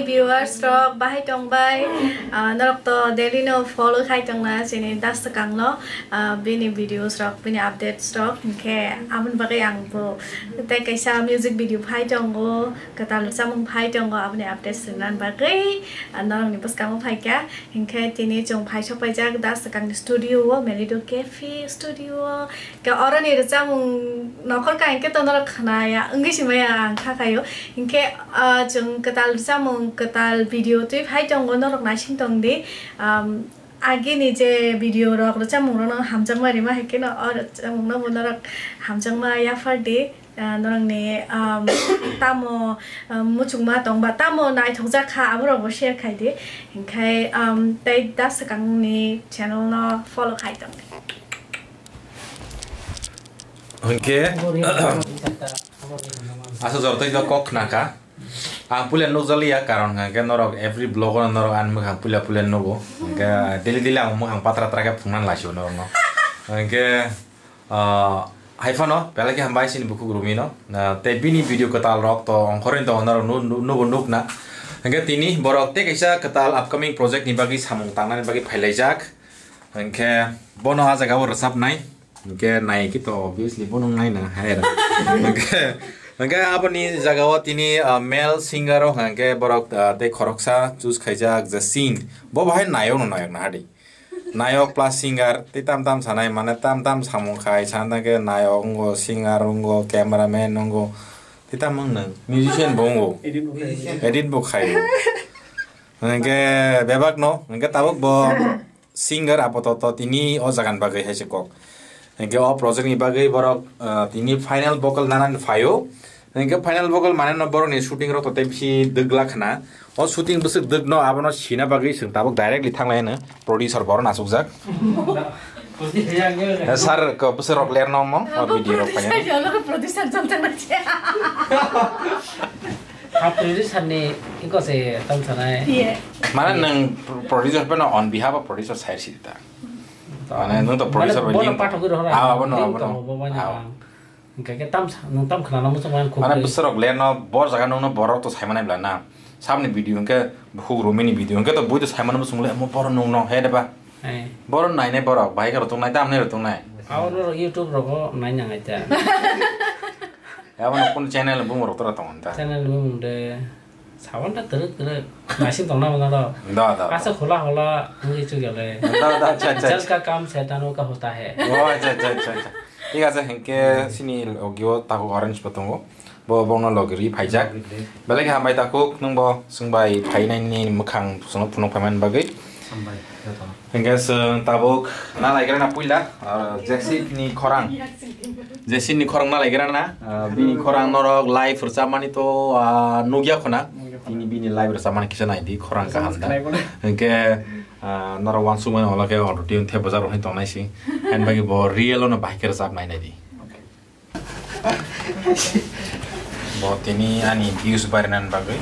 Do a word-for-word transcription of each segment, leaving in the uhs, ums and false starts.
Viewers rok bahai tong bai, ah, norok to daily no follow khai tong na chini Das Swkang no, ah, bini videos rok, bini updates rok, hinkhe aboni bagwi ang bo tei kaisa music video phai tongo, kwtal chamung phai tongo, aboni updates rwna bagwi, ah, norok ni bwskango phai kha. Hinkhe tini chwng phai sok paijak Das Swkang ni studio o, Melido Cafe studio o. Khe oroni rwchapmung nokhor kainwi khe to norok khwnaya wngwi si maya ang kha khaio. Hinkhe, ah, chwng kwtal rwchapmung, kwtal video twi phai tongo, norok naising tong di. Am, agini je video rok rwchapmung rokno hamjakma rima hai kheno o rwchapmung no bo norok hamjakma yaphar di. Ah, norokni, am, tamo, am, muchungma tongba, tamo naithokjak kha, aborokbo share khai di. Hinkhe, am, tei Das Swkang ni channel no follow khai tong di. Hwnkhe, asa jortoi no kok khna kha. Ang puila nukjaliya, karon hwnkhe norok every vlog o norok ani mwkhang puila puila nugo. Hwnkhe daily daily ang mwkhang patra tra khe phungnani laisio norokno. Hwnkhe, ah, hai phano belai khe hambai chini bukhuk Rumi no. Ah, tei bini video kwtal rok to ongkhorwi tongo norok nu-, nu-, nugo nukna. Hwnkhe tini borok tei kaisa kwtal upcoming project ni bagwi samung tangnani bagwi phailaijak. Hwnkhe bono ah jaga o rwchapnai. Hwnkhe nai khe to obviously bono wng nai na hai rw. Hwnkhe, hwnkhe aboni jaga o tini, ah, male singer o hwnkhe borok, ah, tei khoroksa choose khaijak je sing. Bo bahai nayok no nayok na hadi. Nayok plus singer tei tam tam sanai mane tam tam samung khai sana khe nayok wnggo, singer wnggo, cameraman wnggo. Tei tam wng nang musician bo wnggo. Edit bo khai. Edit bo khai. Hwnkhe bebak no, hwnkhe tabuk bo singer apatot tini o jaga ni bagwi hai se kok. Hwnkhe o project ni bagwi borok, ah, tini final vocal nanani phaio. Hwnkhe final vocal mane no borok ni shooting rok to tei bisi dwgla khna. O shooting bwswk dwg no abono sina bagwi chwng tabuk directly thanglai hwno producer borok no achukjak. Eh, sir ko bwswk rok ler no mo o video rok phai. Producer jong thang na. Ha, producer ni iko se tam sanai. Mane nwng pro-, producer peno on behalf of producer sai si ta. Mane nwng to producer bai bono link pathogwi rohor. Ah, abono, link abono. Tongo, bo bai na. Hwnkhe khe tam sa-, nwng tam khna nang muchung bai khuk. Mane bwswk rok ler no bor jaga nwng no borok to sai manai bla na. Samni video hwnkhe bukhuk Rumi ni video hwnkhe to bui to sai mano muchung le mo bor nwng no he de ba. Bor nai nai borok bahai khe rw tongnai tam nai rw tongnai. Abo no YouTube rogo nai nang ai ta. Abo no kun channel bumung rok tora tongo ta. Channel bumung de. Sabon ta teruk teruk. Naising tongna mano do. Da, da, da. Asa hola hola wngwi chuk yale. Da, da, acha, acha, acha. Jal ka kam shaitan ka hota hai. Oh, acha, acha, acha, acha. Thik ase, hinkhe sini logi o takhuk orange bo tongo. Bo bongno logi ri phaijak. Belai khe hambai takhuk, nwng bo swngbai phainai ni mwkhang swngno phunuk phaimani bagwi. Hambai, jotono. Hinkhe chwng tabuk na laigra na puila, ah, Jessit ni khorang. Jessit ni khorang na laigra na, ah, bini khorang norok live rwchapmani to, ah, nukya khuna. Nukya khuna. Bini, bini live rwchapmani kisa nai di khorang kaham da. Subscribe khuna. Hinkhe, ah, norok uansukmani ulo khe auto tune the bwjak rok hai tongnai si. Ani bagwi bo real ono bahai khe rwchap nai nai di. Okay. Bo tini ani views barinani bagwi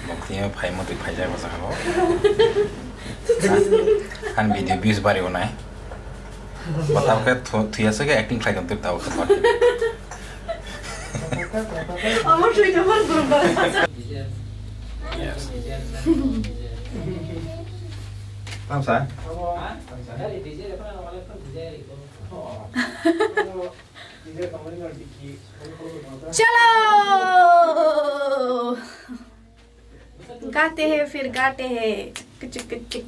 bo tini phai motwi phaijak o jaga o. Ani video views bari o nai. Bo tabuk khe thu-, thuya se khe acting khlai tong twi tabuk khe. Yes. Tamsa? Chalo! Gaate hain phir gaate hain. Kichik kichik.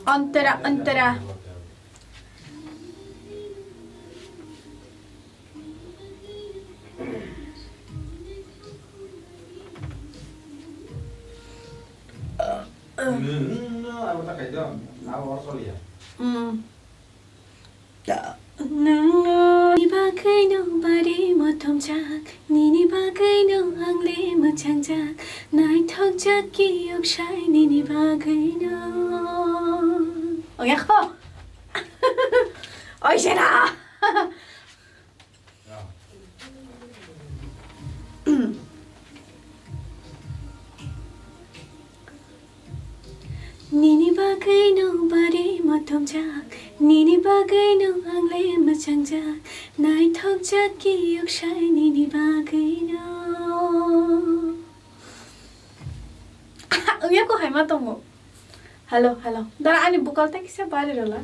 Antara, antara. Mm. Nwng no ni bagwi nobody Hamjak, nini bagwino ang le mwchangjak, naithokjak kiyok sai nini bagwino. Ongya kho. Oi sera. Nini bagwino bari motomjak, nini bagwino ang le mwchangjak, naithokjak kiyok sai nini bagwino. Ongya ko hai ma tongo. Hello, hello. Dara ani bukal ta kisa bari rola.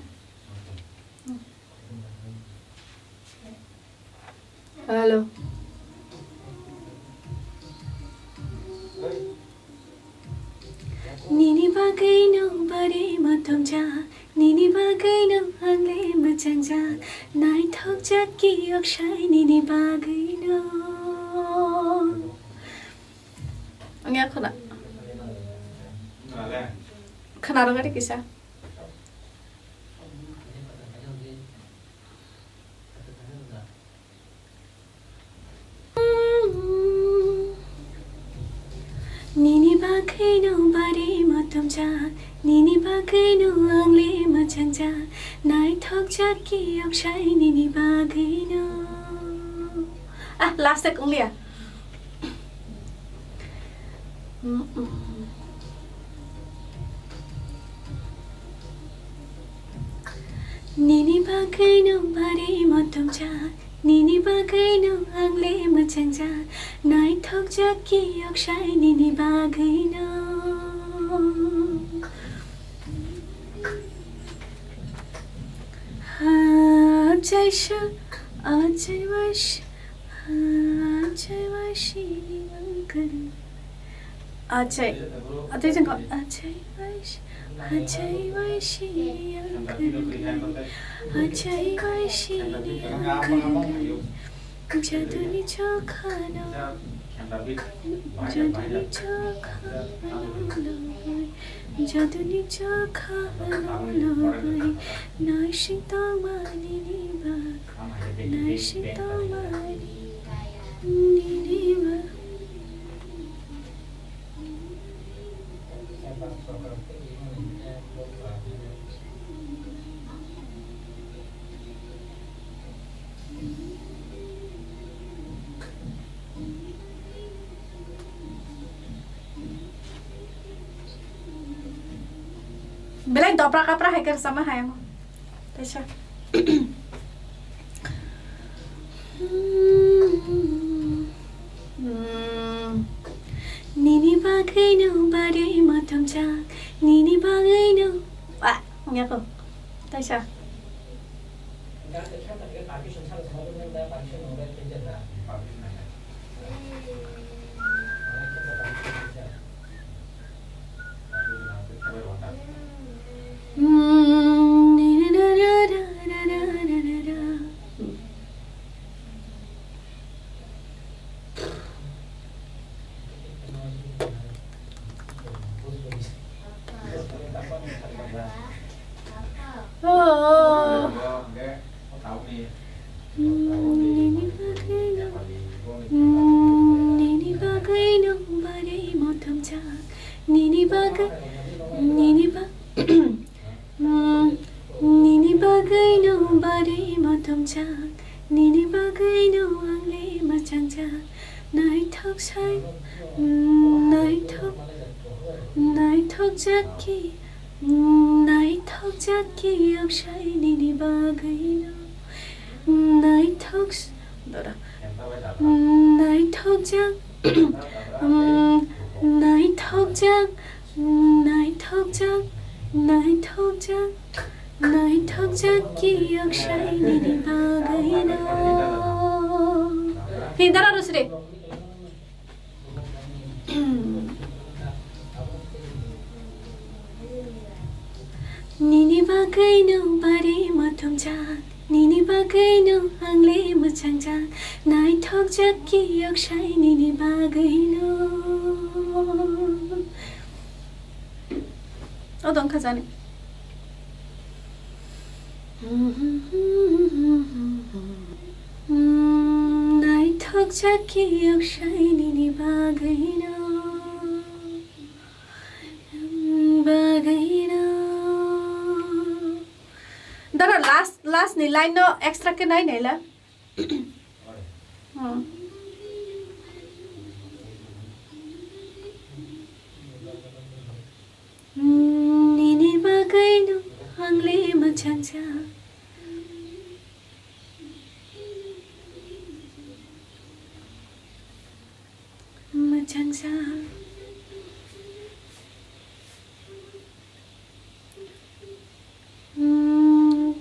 Hello. Nini bagwino bari motomjak, nini bagwino ang le mwchangjak, naithokjak kiyok sai nini bagwino. Ongya khwna. Khwna rwgari kisa. Nini bagwino bari motomjak, nini bagwino ang le mwchangjak, naithokjak kiyok sai nini bagwino. Ah, last ek ongliya. Nini bagwino bari motomjak, nini bagwino ang le mwchangjak, naithokjak kiyok sai nini bagwino. Ha, achai sa, achai wais, ha, achai wais, ni wangkar. Achai. Achai jengko. Achai wais. Achai wais yang kering. Achai wais yang kering. Jaduni chokha no. Jaduni chokha no lobai. Jaduni chokha no lobai. Naising tongmani ni bak. Naising tongmani ni ni bak. Belai dopra kapra hai khe rwchapma hai ang. Teisa. Hmm. Nini bagwino bari motomjak, nini bagwino. Ah, ongya ko. Teisa. Oh. Nini bagwino, nini bagwino bari motomjak, nini bagwi, nini ba-, nini bagwino bari motomjak, nini bagwino ang le mwchangjak, naithok sai, naithok, naithokjak ki, naithokjak kiyok sai nini bagwino. Naithok s-, dora. Naithokjak, naithokjak, naithokjak, naithokjak, naithokjak kiyok sai nini bagwino. Hei, dara rosre. Nini bagwino bari motomjak, nini bagwino ang le mwchangjak, naithokjak kiyok sai nini bagwino. O dong kha jani. Naithok Chakiyok shainini bagwino, bagwino. Dara last, last ni line no extra khe nai naila. Hmm. Nini bagwino angle mwchangsa. Mwchangsa. Hmm.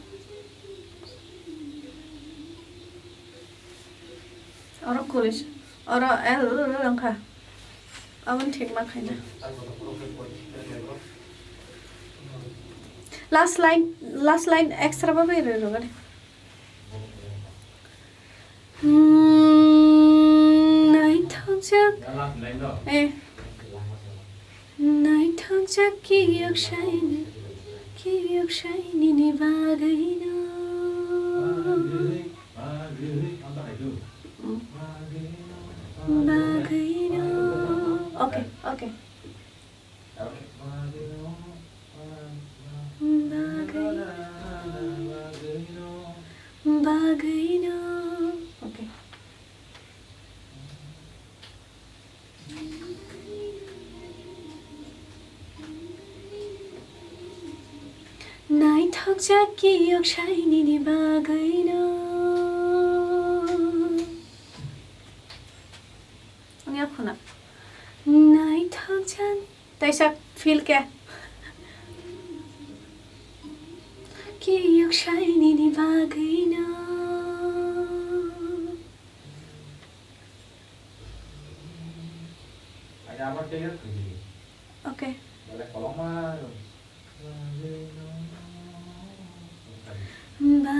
Oro kuris, oro L wngkha. Aboni thik ma khaina. Last line, last line extra ba bai rw rw gani. Hmm, naithokjak, eh, naithokjak kiyok shaini, kiyok shainini bagwino. Bagwino. Okay, okay. Bagwino. Bagwino. Okay. Naithokjak kiyok shainini bagwino. Wngya khuna. Naithokjak taisa feel khe. Kiyok shainini bagwino. Okay. Ba